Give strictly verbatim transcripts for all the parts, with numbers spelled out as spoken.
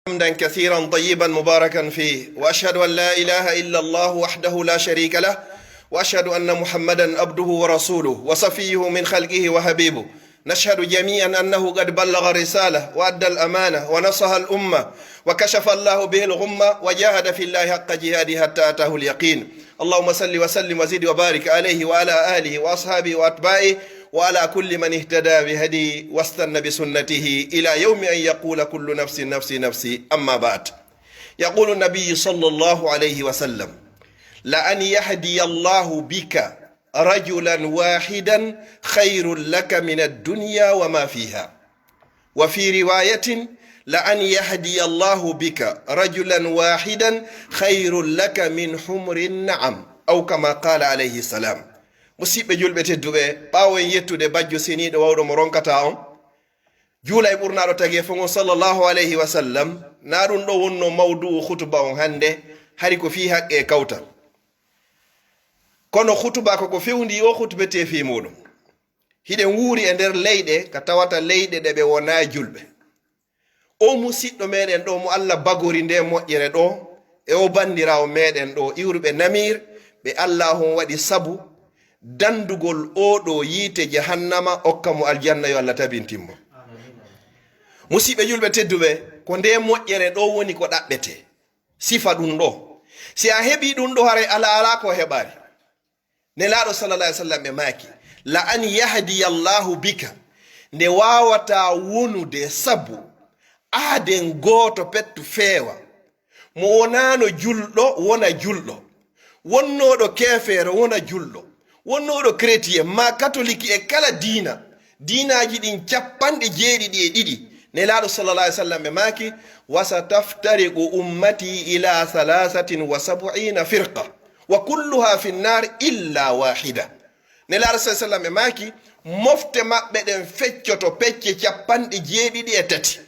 حمدا كثيرا طيبا مباركا فيه، وأشهد أن لا إله إلا الله وحده لا شريك له، وأشهد أن محمدا عبده ورسوله وصفيه من خلقه وحبيبه. نشهد جميعا أنه قد بلغ الرسالة وأدى الأمانة ونصح الأمة وكشف الله به الغمة وجاهد في الله حق جهاده حتى أتاه اليقين. اللهم صل وسلم وزد وبارك عليه وعلى آله وأصحابه وأتباعه وعلى كل من اهتدى بهديه واستن بسنته إلى يوم أن يقول كل نفس نفسي نفسي. أما بعد، يقول النبي صلى الله عليه وسلم: لأن يهدي الله بك رجلا واحدا خير لك من الدنيا وما فيها. وفي رواية: لأن يهدي الله بك رجلا واحدا خير لك من حمر النعم، أو كما قال عليه السلام. Musiɓɓe julɓe tedduɓe, ɓaawo en yettude bajjo seniiɗo wawɗo mo ronkataa on, juula e ɓurnaaɗo tageefo ngon sallallahu alayhi wa sallam, naa ɗun ɗoo wonnoo mawdu'u khutuba on hannde, hari ko fii haqqe e kawtal. Kono khutuba ko ko fewndii o khutbetee fii muuɗum. Hiɗen wuuri e nder leyɗe ka tawata leyɗe ɗe ɓe wonaa julɓe. O musiɗɗo meɗen ɗo mo Alla bagori nde moƴƴere ɗo, e o bandiraawo meɗen ɗo iwruɓe Namir, ɓe Alla on waɗi sabu dandugol o ɗo yiite jahannama, okka mo aljanna, yo Alla tabintin mo. Musiɓɓe julɓe tedduɓe, ko nde moƴƴere ɗo woni ko ɗaɓɓete. Sifa ɗum ɗo. Si a heɓi ɗum ɗo, haray ala, ala ko heɓaari. Nelaaɗo sallallahu alaihi wasallam ɓe maaki, "La an yahdiya Allahu bika," nde waawataa wonude sabu aaden gooto pettu feewa, mo wonaano julɗo wona julɗo, wonnooɗo keefeero wona julɗo, wonnooɗo chrétien maa katoliki e kala diina, diinaaji ɗin cappanɗe jeeɗiɗi e ɗiɗi. Nelaaɗo sallallahu alaihi wasallam ɓe maaki, "Wa sataftariqu ummati ila thalathatin wa sab'ina firqa." "Wa kulluha fi nnar illa wahida." Nelaaɗo sallallahu alaihi wasallam e maaki, "Mofte maɓɓe ɗen feccoto pecce cappanɗe jeeɗiɗi e tati.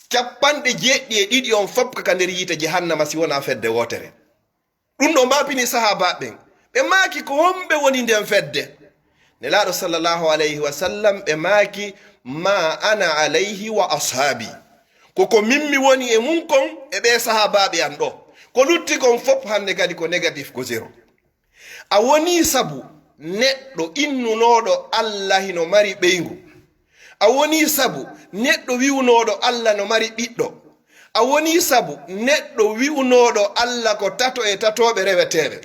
Cappanɗe jeeɗiɗi e ɗiɗi on fof ka nder yiite jahannama si wonaa fedde wootere." Ɗum ɗo maapini sahaabaaɓe ɓen. Ɓe maaki, "Ko homɓe woni nden fedde?" Nelaaɗo sallallahu alayhi wa sallam ɓe maaki, "Ma ana alayhi wa ashaabi." Ko ko min mi woni e mun kon e ɓee sahaabaaɓe an ɗo. Ko lutti kon fof hannde kadi ko négatif, ko zéro. A wonii sabu neɗɗo innunooɗo Alla hino mari ɓeyngu. A wonii sabu neɗɗo wi'unooɗo Alla no mari ɓiɗɗo. A wonii sabu neɗɗo wi'unooɗo Alla ko tato e tatooɓe reweteeɓe.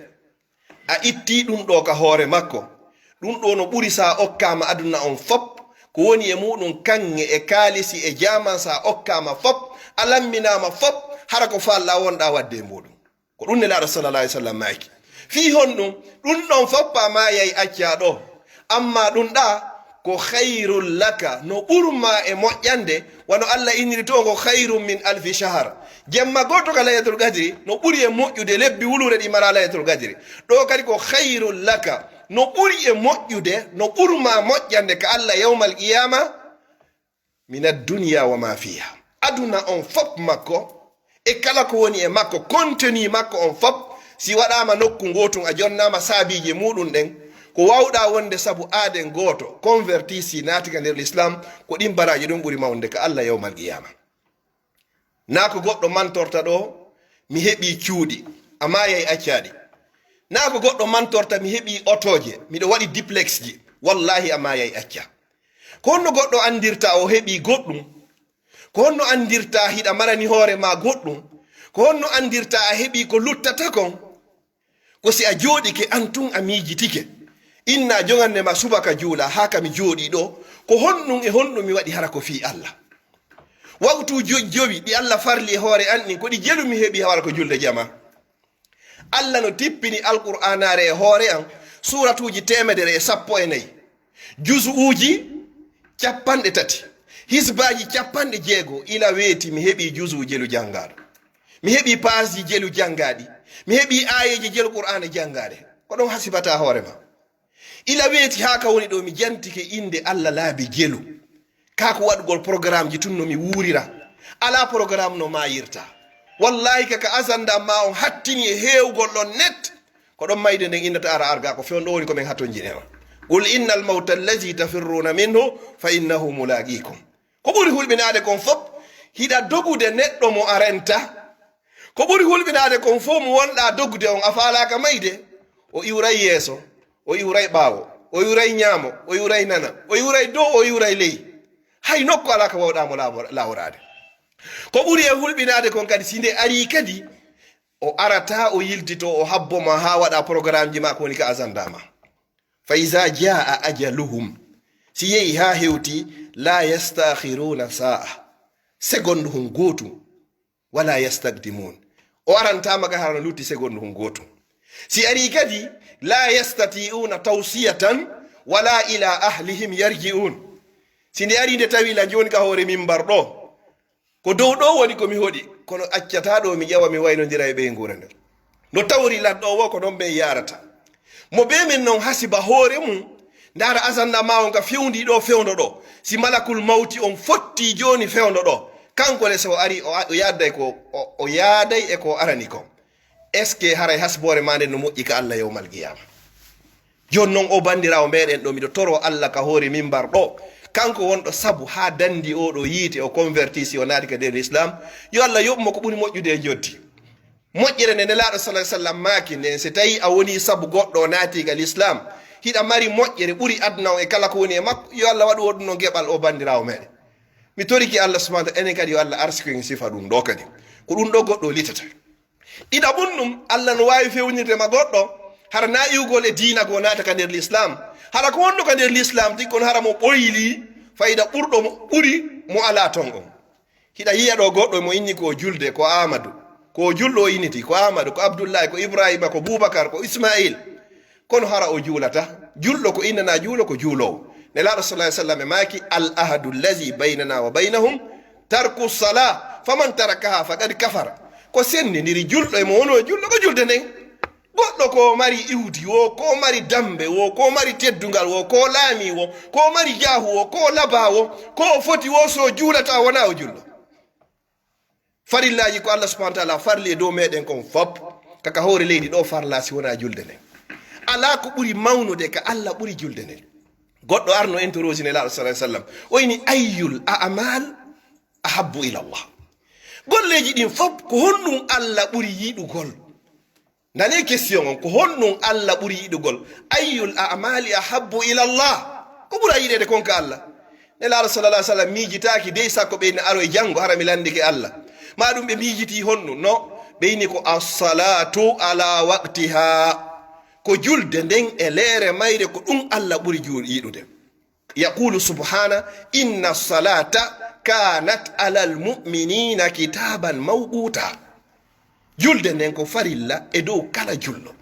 A ittii ɗum ɗo ka hoore makko. Ɗum ɗo no ɓuri sa okkaama aduna on fop, ko woni e muɗum kaŋŋe e kaalisi e jaaman sa okkaama fop, a lamminaama fop, hara ko faalla wonɗa wadde e muɗum. Ko ɗum Nelaaɗo sallallahu alaihi wasallam maaki. Fii honɗum? Ɗum ɗon fop a maayay accaa ɗo. Amma ɗum ɗa ko khairul laka, no ɓurma e moƴƴande, wano Allah inniri to ko khairun min alfi shahar. Jemma gooto ka Laylatul Qadri no ɓuri e moƴƴude lebbi wuluure ɗi mara Laylatul Qadri. Ɗo kadi ko khairul laka, no ɓuri e moƴƴude, no ɓurma moƴƴande ka Allah yawmal qiyama, min ad-dunya wa ma fiha. Aduna on fop makko, e kala ko woni e makko, contenu makko on fop, si waɗaama nokku ngootun, a jonnaama saabiiji muɗum ɗen, ko wawɗa wonde sabu aaden gooto, converti si naati ka nder l'islam, ko ɗin baraaji ɗum ɓuri mawnude ka Allah yawmal qiyama. Naa ko goɗɗo mantorta ɗo, mi heɓi cuuɗi, a maayay accaa ɗi. Naa ko goɗɗo mantorta, mi heɓi otooje, miɗo waɗi duplex ji, wallahi a maayay accaa. Ko honno goɗɗo andirta o heɓi goɗɗum? Ko honno andirta hiɗa marani hoore ma goɗɗum? Ko honno andirta a heɓi ko luttata kon? Ko si a jooɗike an tun a miijitike. Inna jogande ma subaka juula haa ka mi jooɗi ɗo. Ko honɗum e honɗum mi waɗi hara ko fii Allah? Waqtu jo-, jowi ɗi Allah farli e hoore an ɗin, ko ɗi jelu mi heɓi hara ko julde jama? Allah no tippini Alqur'aanaare e hoore an, suuratuuji teemedere e sappo e nayi, juzuuji cappanɗe tati, hisbaaji cappanɗe jeego, ila weeti mi heɓi juzuu jelu janngaaɗo. Mi heɓi paasji jelu janngaaɗi. Mi heɓi aayeeje jelu Qur'aana janngaaɗe. Ko ɗon hasibata hoore ma. Ila weeti haa ka woni ɗo mi jantike innde Allah laabi jelu. Kaa ko waɗugol programmeji tun no mi wuurira. Alaa programme no maayirta. Wallahi ka, ka azanda ma on hattini e heewugol ɗon net. Ko ɗon mayde nden innata ara arga ko fewndo woni ko men hatonjinema. Qul innal mawta allazi tafirruna minhu fa innahu mulaqikum. Ko ɓuri hulɓinaade kon fop, Hiɗa dogude neɗɗo mo a renta. Ko ɓuri hulɓinaade kon fow, mo wonɗaa dogude on, a faalaaka mayde. O iwray yeeso, o iwray ɓaawo, o iwray ñaamo, o iwray nana, o iwray dow, o iwray ley. Hay nokku alaa ka wawɗaa mo laamo-, laaworaade. Ko ɓuri e hulɓinaade kon kadi, si nde arii kadi, o arataa, o yiltitoo, o habbo ma haa waɗa programmeji ma, ko woni ka agenda ma. Fa iza jaa ajaluhum, si yehi haa hewti, la yastakhiruna sa'a, segondu hun gootu, wala yastakdimun, o arantaama ka hara no lutti segondu hun gootu. Si arii kadi, la yastati'una tawsiyatan wala ila ahlihim yarji'un. Si nde arii nde tawi la jooni ka hoore mimbar ɗo, ko dow ɗoo woni ko mi hoɗi, kono accataa ɗoo mi ƴawa mi waynondira e ɓeynguure nden. No tawri lan ɗoo woo ko non ɓen yaarata. Mo bee men non hasiba hoore mun, ndaara agenda maa on ka fewndii ɗoo fewndo ɗoo. Si malakul mawti on fottii jooni fewndo ɗoo, kanko le so o arii o, o yaadday ko, o, o yaaday e ko o arani kon. Est-ce que haray hasboore maa nden no moƴƴi ka Alla yawmal qiyaama? Jooni non, o banndiraawo meɗen ɗo, miɗo toroo Alla ka hoore mimbar ɗo, kanko wonɗo sabu haa danndi oo ɗoo yiite, o converti, si o naati ka nder Lislaam, yo Alla yoɓ mo ko ɓuri moƴƴude e njotti. Moƴƴere nde Nelaaɗo sallallaahu alayhi wa sallam maaki nden, si tawii a wonii sabu goɗɗo o naati ka Lislaam, hiɗa mari moƴƴere ɓuri aduna on e kala ko woni e makko, yo Alla waɗu on ɗum non geɓal, o banndiraawo meɗen. Mi torike Alla subhaanahu wa ta'aala, enen kadi yo Alla arsiko en sifa ɗum ɗoo kadi. Ko ɗum ɗoo goɗɗo o litata. Ɗiɗaɓun ɗum, Alla no waawi fewnirde ma goɗɗo, hara naa iwgol e diina goo naata ka nder Lislaam. Hara ko wonɗo ka nder Lislaam tigi, kono hara mo ɓoylii fayda ɓurɗo mo, ɓuri mo alaa ton on. Hiɗa yi'a ɗoo goɗɗo mo inni ko o julde, ko Aamadu. Ko o julɗo o inniti, ko Aamadu, ko Abdullaahi, ko Ibraahiima, ko Buubakar, ko Ismaa'iil. Kono hara o juulataa. Julɗo ko innanaa juulo, ko juuloowo. Nelaaɗo sallallaahu alayhi wa sallam e maaki, "Al ahadu allazi baynanaa wa baynahum tarku salaa, faman tarakahaa faqad kafara." Ko senndindiri julɗo e mo wonoo julɗo ko julde nden. Goɗɗo ko mari iwdi woo, ko mari dammbe woo, ko mari teddungal woo, ko laamii woo, ko mari jaahu woo, ko labaa woo, ko o foti woo, so o juulataa wonaa o julɗo. Farillaaji ko Alla subhaanahu wa ta'aala farli e dow meɗen kon fop, ka ka hoore leydi ɗoo farlaa si wonaa julde nden. Alaa ko ɓuri mawnude ka Alla ɓuri julde nden. Goɗɗo arno interroger Nelaaɗo sallallaahu alayhi wa sallam, o inni, "Ayyul a'maal ahabbu ila Allah?" Golleeji ɗin fop, ko honɗum Alla ɓuri yiɗugol? Nanee question on, ko honɗum Alla ɓuri yiɗugol? "Ayyul a'maali ahabbu ila Allah?" Ko ɓura yiɗeede kon ka Alla? Nelaaɗo sallallaahu alayhi wa sallam miijitaaki dey sakko ɓe ina aroy janngo, hara mi lanndike Alla. Maa ɗum ɓe miijitii honɗum? No, ɓe inni ko as-salaatu ala waqtiha. Ko julde nden e leere mayre, ko ɗum Alla ɓuri ju-, yiɗude. Yaqulu subhana, "Inna salata kanat alal mu'minina kitaban mawquta." Julde nden ko farilla e dow kala julɗo.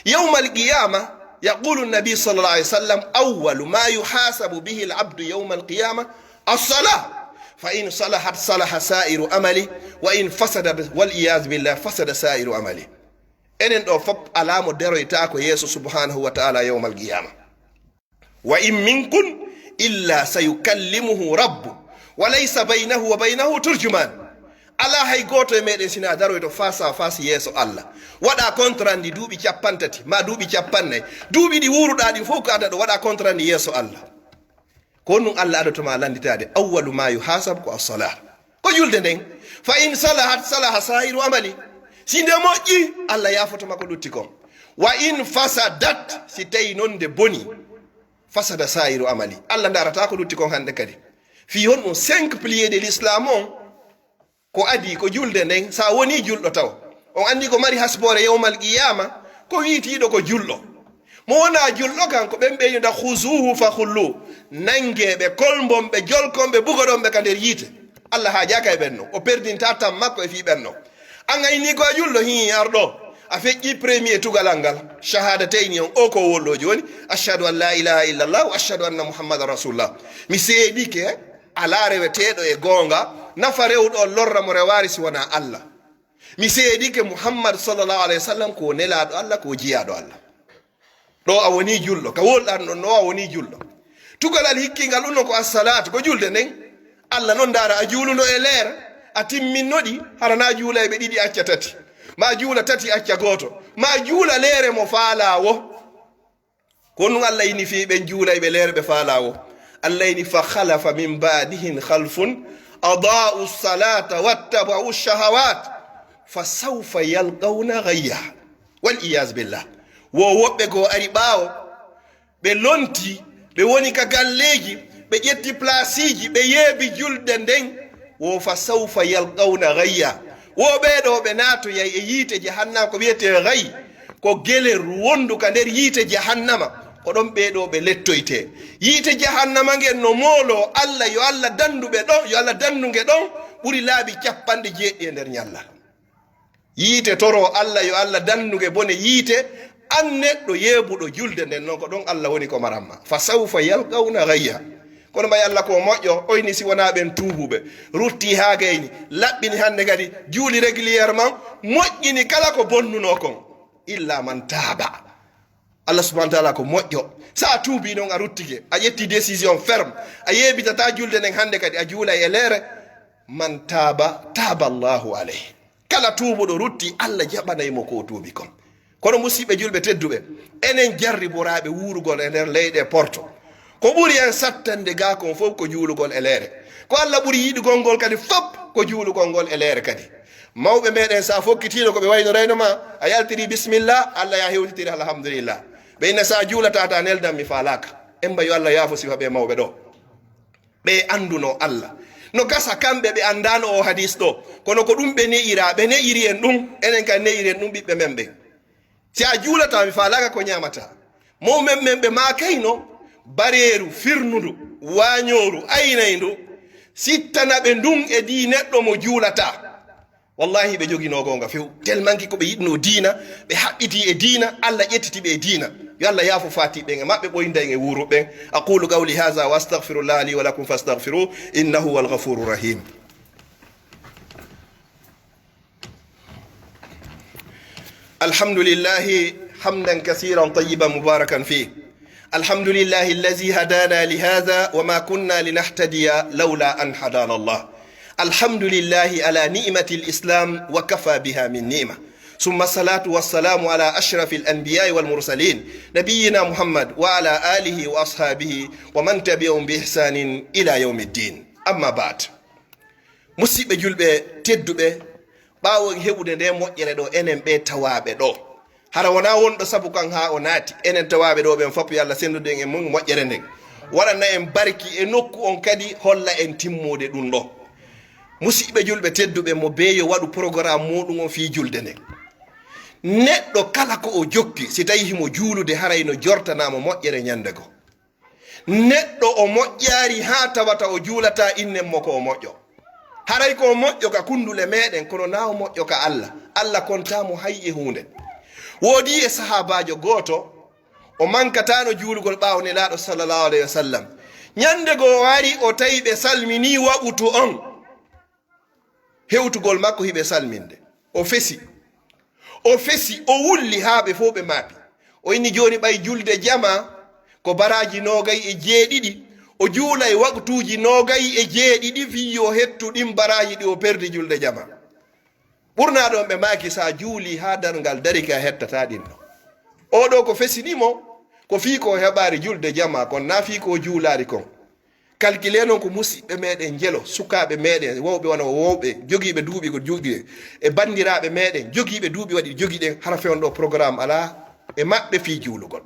Yawmal qiyama, yaqulu nabi sallallahu alayhi wa sallam, "Awwalu ma yuhasabu bihi al-abdu yawmal qiyama as-salah. Fa in salahat salaha sa'iru amali, wa in fasadat, wal iyaz billah, fasada sa'iru amali." Enen ɗo fop alaa mo daroytaako yeeso subhanahu wa ta'ala yawmal qiyama. "Wa in minkum illa sayukallimuhu rabbu, wa laysa baynahu wa baynahu turjuman." Alaa hay gooto e meɗen sinaa daroyto face à face yeeso Allah. Waɗa kontrandi duuɓi cappanɗe tati, maa duuɓi cappanɗe nayi. Duuɓi ɗi wuuruɗaa ɗin fof ko ada ɗo waɗa kontrandi yeeso Allah. Ko honɗum Allah adoto ma lannditaade? "Awwalu ma yuhasab ko as-salah." Ko julde nden. "Fa in salahat salaha sa'iru amali." Si nde moƴƴi, Allah yaafoto ma ko lutti kon. "Wa in fasadat," si tawi non nde boni, "fasada sa'iru amali." Allah ndaarata ko lutti kon hannde kadi. Fii honɗum? Cinq piliers de l'islam on, ko adii ko julde nden, sa wonii julɗo taw. On anndi ko mari hasboore yawmal qiyama, ko wiitiiɗo ko julɗo. Mo wonaa julɗo kan, ko ɓen ɓe yonda, "Khuzuhu fa khullu." Nangee ɓe, kolmbon ɓe, jolkon ɓe, bugoɗon ɓe ka nder yiite. Allah haajaaka e ɓen non. O perdinta tan makko e fii ɓen non. An a inni ko a julɗo, hii, arɗo. A feƴƴi premier tugalal ngal. Shahadatayni on, o ko wolɗo jooni. "Ashhadu an la ilaha illallah wa ashhadu anna Muhammadan rasulullah." Mi seedike alaa reweteeɗo e goonga, nafa rewɗo on, lorra mo rewaari si wonaa Allah. Mi seedike Muhammad sallallahu alayhi wa sallam ko nelaaɗo Allah, ko jiyaaɗo Allah. Ɗo a wonii julɗo, ka wolɗan ɗon, ɗo a wonii julɗo. Tugalal hikkingal ɗum non ko assalaatu, ko julde nden. Allah non ndaara a juuluno e leer, a timminno ɗi, hara na juulayɓe ɗiɗi acca tati, ma juula tati acca gooto, ma juula leere mo faalaa wo. Ko ɗum Allah inni fii ɓen juulayɓe leere ɓe faalaa wo. Allah inni, "Fa khalafa min ba'dihim khalfun أضاعوا الصلاة واتبعوا الشهوات فسوف يلقون غيا. والعياذ بالله. Wo woɓɓe goo ari ɓaawo, ɓe lonti, ɓe woni ka galleeji, ɓe ƴetti plasiiji, ɓe yeebi julde nden. Wo فسوف يلقون غيا. Wo ɓee ɗoo ɓe naatoyay e yiite jahannama, ko wi'etee gay, ko gele wondu ka nder yiite jahannama. Ko ɗon ɓee ɗoo ɓe lettoytee. Yiite jahannama ngen no mooloo, Alla, yo Alla dandu ɓe ɗon, yo Alla dandu nge ɗon, ɓuri laabi cappanɗe jeeɗiɗi e nder ɲalla. Yiite toroo Alla, yo Alla dandu nge bone yiite, an neɗɗo yeebuɗo julde nden, non ko ɗon Alla woni ko maran ma. فسوف يلقون غيا. Kono ɓay Alla ko moƴƴo, oyni si wonaa ɓen tuubuɓe, rutti haa gayni, laɓɓini hannde kadi, juuli régulièrement, moƴƴini kala ko bonnunoo kon. إلا من تاب. Allah subhanahu wa ta'ala ko moƴƴo. Sa a tuubii non, a ruttike, a ƴetti décision ferme, a yeebitataa julde nden hannde kadi, a juulay e leere. من تاب تاب الله عليه. Kala tuubuɗo rutti, Allah jaɓanay mo ko o tuubi kon. Kono musiɓɓe julɓe tedduɓe, enen jarriboraaɓe wuurugol e nder leyɗe porto. Ko ɓuri en sattande gaa kon fof ko juulugol e leere. Ko Allah ɓuri yiɗugol ngol kadi fop ko juulugol ngol e leere kadi. Mawɓe meɗen, sa fokkitiino ko ɓe waynorayno ma, a yaltiri bismillah, Allah ya hewtitiri alhamdulillah. Ɓe inna sa juulata ta neldan mi faalaaka. Emba yo Allah yaafo sifa ɓe mawɓe ɗo. Ɓe annduno Allah. No gasa kamɓe ɓe anndaano oo hadiis ɗoo, kono ko ɗum ɓe ne'ira, ɓe ne'iri en ɗum, enen kadi ne'iren ɗum ɓiɓɓe men ɓen. Si a juulataa, mi faalaaka ko ɲaamataa. Mawɓe men ɓe maakayno, bareeru, firnundu, waaɲooru, aynayndu, sittana ɓe ndun e dii neɗɗo mo juulataa. Wallahi, ɓe joginoo goonga few. Tellement que ko ɓe yiɗnoo diina, ɓe haɓɓitii e diina, Allah ƴettiti ɓe e diina. Yo Allah yaafo faatiiɓe ɓen e maɓɓe, ɓoynda en e wuuruɓe ɓen. أقول قولي هذا وأستغفر الله لي ولكم فاستغفروه إنه هو الغفور الرحيم. الحمد لله حمدا كثيرا طيبا مباركا فيه. الحمد لله الذي هدانا لهذا وما كنا لنهتدي لولا أن هدانا الله. الحمد لله على نعمة الإسلام وكفى بها من نعمة. ثم الصلاة والسلام على أشرف الأنبياء والمرسلين نبينا محمد وعلى آله وأصحابه ومن تبعهم بإحسان إلى يوم الدين. أما بعد. Musiɓɓe julɓe tedduɓe, ɓaawo en heɓude nde moƴƴere ɗo, enen ɓe tawaaɓe ɗo, hara wonaa wonɗo sabu kan haa o naati, enen tawaaɓe ɗo ɓen fof, yo Allah senndu en e mum moƴƴere nden, waɗana en barki e nokku on kadi, holla en timmude ɗum ɗo. Musiɓɓe julɓe tedduɓe, mo beeyo waɗu programme muɗum on fii julde nden. Neɗɗo kala ko o jokki, si tawi himo juulude, haray no jortanaa mo moƴƴere ɲande goo. Neɗɗo o moƴƴaari haa tawata o juulataa, innen mo ko o moƴƴo. Haray ko o moƴƴo ka kundule meɗen, kono naa o moƴƴo ka Allah. Allah kontaa mo hay e huunde. Woodii e sahaabaajo gooto, o mankataano juulugol ɓaawo Nelaaɗo sallallahu alayhi wa sallam. Ɲande goo o ari, o tawi ɓe salminii waqtu on. Hewtugol makko hiɓe salminde. O fesi. O fesi, o wulli haa ɓe fow ɓe maapi. O inni jooni ɓay julde jamaa ko baraaji noogay e jeeɗiɗi. O juulay waqtuuji noogay e jeeɗiɗi fii yo hettu ɗin baraaji ɗi o perdi julde jamaa. Ɓurnaaɗo on ɓe maaki, sa juulii haa darngal darike a hettataa ɗin ɗon. Oo ɗoo ko fesini mo, ko fii ko o heɓaari julde jamaa kon, naa fii ko o juulaari kon. Kalkilee non ko musiɓɓe meɗen njelo, sukaaɓe meɗen, wawɓe wano wawɓe, jogiiɓe duuɓi ko juuɗi, e banndiraaɓe meɗen, jogiiɓe duuɓi waɗi jogi ɗen, hara fewndo programme alaa e maɓɓe fii juulugol.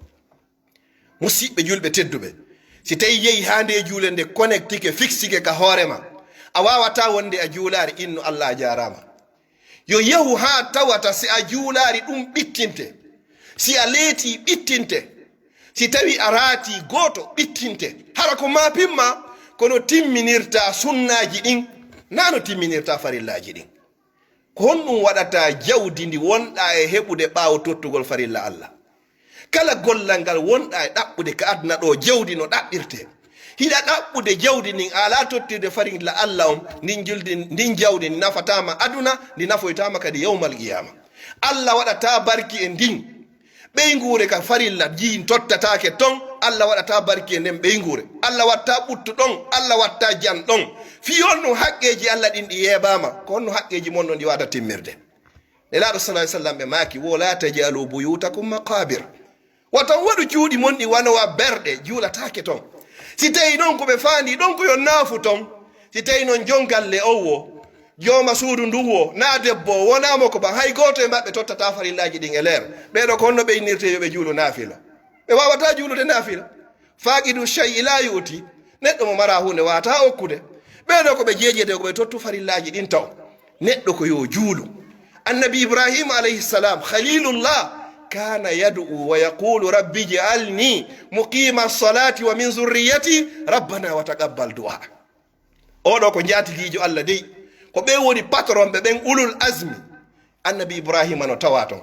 Musiɓɓe julɓe tedduɓe, si tawi yehi haa nde juule nde connectike, fixike ka hoore ma, a waawataa wonde a juulaari, innu Allah a jaaraama. Yo yahu haa tawata si a juulaari ɗum ɓittinte, si a leetii ɓittinte, si tawi a raatii gooto ɓittinte, hara ko maa pimma, kono timminirtaa sunnaaji ɗin, naa no timminirtaa farillaaji ɗin. Ko honɗum waɗata jawdi ndi wonɗaa e heɓude ɓaawo tottugol farilla Allah? Kala gollal ngal wonɗaa e ɗaɓɓude ka aduna ɗoo, jawdi no ɗaɓɓirtee. Hiɗa ɗaɓɓude jawdi ndin, a alaa tottirde farilla Allah on, ndin juldi, ndin jawdi ndi nafataa ma aduna, ndi nafoytaa ma kadi yawmal qiyaama. Allah waɗataa barki e ndin. Ɓeynguure ka farilla jin tottataake ton, Allah waɗataa barki e nden ɓeynguure. Allah wattaa ɓuttu ɗon, Allah wattaa jan ɗon. Fii honno haqqeeji Allah ɗin ɗi yeebaama, ko honno haqqeeji mon non ɗi waata timmirde? Nelaaɗo sallallahu alaihi wasallam ɓe maaki, "Wo la taj'alu buyutakum maqabir." Wata on waɗu cuuɗi mon ɗi wano wa berɗe, juulataake ton. Si tawi ɗon ko ɓe faandi ɗon ko yo naafu ton, Si tawii non jon galle on wo, jooma suudu ndun wo, naa debbo o, wonaa mo ko ban, hay gooto e maɓɓe tottataa farillaaji ɗin e leer. Ɓee ɗoo ko honno ɓe innirtee yo ɓe juulu naafila? Ɓe waawataa juulude naafila. Faaqidu shay'i laa yu'ti. Neɗɗo mo maraa huunde waawataa okkude. Ɓee ɗoo ko ɓe jeejeede ko ɓe tottu farillaaji ɗin taw. Neɗɗo ko yo juulu. Annabi Ibrahima alayhi salam, Khalilullah, kana yad'u wa yaqulu, "Rabbi ij'alni muqima salati wa min zurriyati, rabbana wa taqabbal du'a." Oo ɗoo ko njaatigiijo Allah dey. Ko ɓen woni patron ɓe ɓen ulul azmi. Annabi Ibrahima no tawaa ton.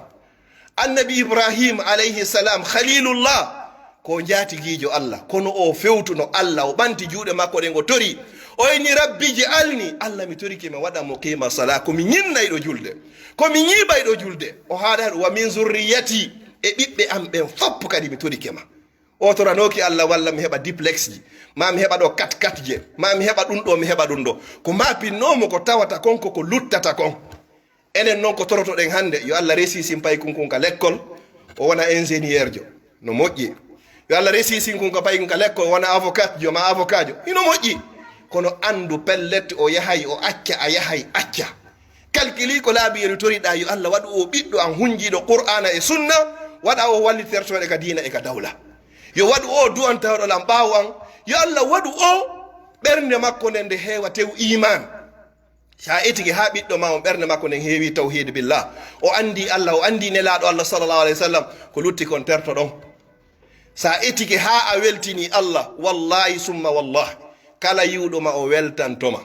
Annabi Ibrahim alayhi salam, Khalilullah, ko njaatigiijo Allah. Kono o fewtuno Allah, o ɓanti juuɗe makko ɗen, o tori. O inni, "Rabbi ij'alni, Allah, mi torike ma, waɗa muqima sala, ko mi ñinnayɗo julde, ko mi ñiiɓayɗo julde." O haala, "Wa min zurriyati, e ɓiɓɓe am ɓen fof kadi mi torike ma." O toranooki Allah walla mi heɓa duplex ji, maa mi heɓa ɗoo quatre quatre je, maa mi heɓa ɗun ɗoo, mi heɓa ɗun ɗoo. Ko maapinnoo mo ko tawata kon, ko ko luttata kon. Enen non ko torotoɗen hannde, yo Allah resisin paykun kun ka lekkol, o wona ingénieur jo, no moƴƴi. Yo Allah resisin kun ka paykun ka lekkol, o wona avocat jo, maa avocat jo, hino moƴƴi. Kono anndu pellet o yahay, o acca, a yahay, acca. Kalkili ko laabi yelu toriɗaa, yo Allah waɗu o ɓiɗɗo an hunjiiɗo Qur'aana e Sunna, waɗa o wallitertooɗo ka diina e ka dawla. Yo waɗu o du'antawɗo lan ɓaawo an, yo Allah waɗu o ɓernde makko nden nde heewa tew iimaan. Sa etike haa ɓiɗɗo ma on ɓernde makko nden heewi tawhiid billah, o anndi Allah, o anndi Nelaaɗo Allah sallallahu alayhi wa sallam, ko lutti kon tertoɗon. Sa etike haa a weltini Allah, wallahi summa wallahi, kala yi'uɗo ma o weltanto ma.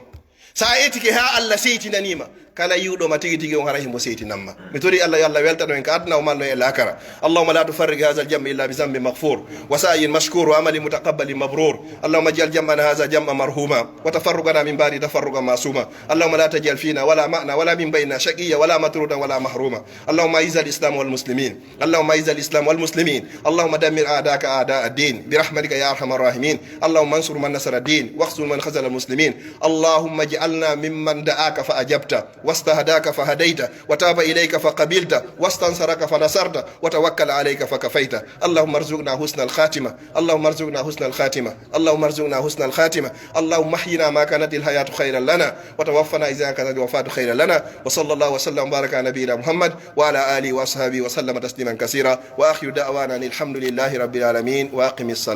Sa etike haa Allah seytinanii ma, kala yi'uɗo ma tigi tigi on haray himo seytinan ma. Mi tori Allah, yo Allah weltano en ka aduna, o malno en e laakara. اللهم لا تفرق هذا الجمع إلا بذنب مغفور وسعي مشكور وعمل متقبل مبرور. اللهم اجعل جمعنا هذا جمعا مرحوما وتفرقنا من بعده تفرقا معصوما. اللهم لا تجعل فينا ولا معنا ولا من بيننا شقيا ولا مطرودا ولا محروما. اللهم أعز الإسلام والمسلمين. اللهم أعز الإسلام والمسلمين. اللهم دمر أعداءك أعداء الدين برحمتك يا أرحم الراحمين. اللهم انصر من نصر الدين واخذل من خذل المسلمين. اللهم اجعلنا ممن دعاك فأجبت واستهداك فهديت وتاب إليك فقبلت واستنصرك فنصرت وتوكل عليك فكفيت. اللهم ارزقنا حسن الخاتمة. اللهم ارزقنا حسن الخاتمة. اللهم ارزقنا حسن الخاتمة. اللهم احينا ما كانت الحياة خيرا لنا وتوفنا إذا كانت الوفاة خيرا لنا. وصلى الله وسلم وبارك على نبينا محمد وعلى آله وأصحابه وسلم تسليما كثيرا. وآخر دعوانا أن الحمد لله رب العالمين. وأقم الصلاة.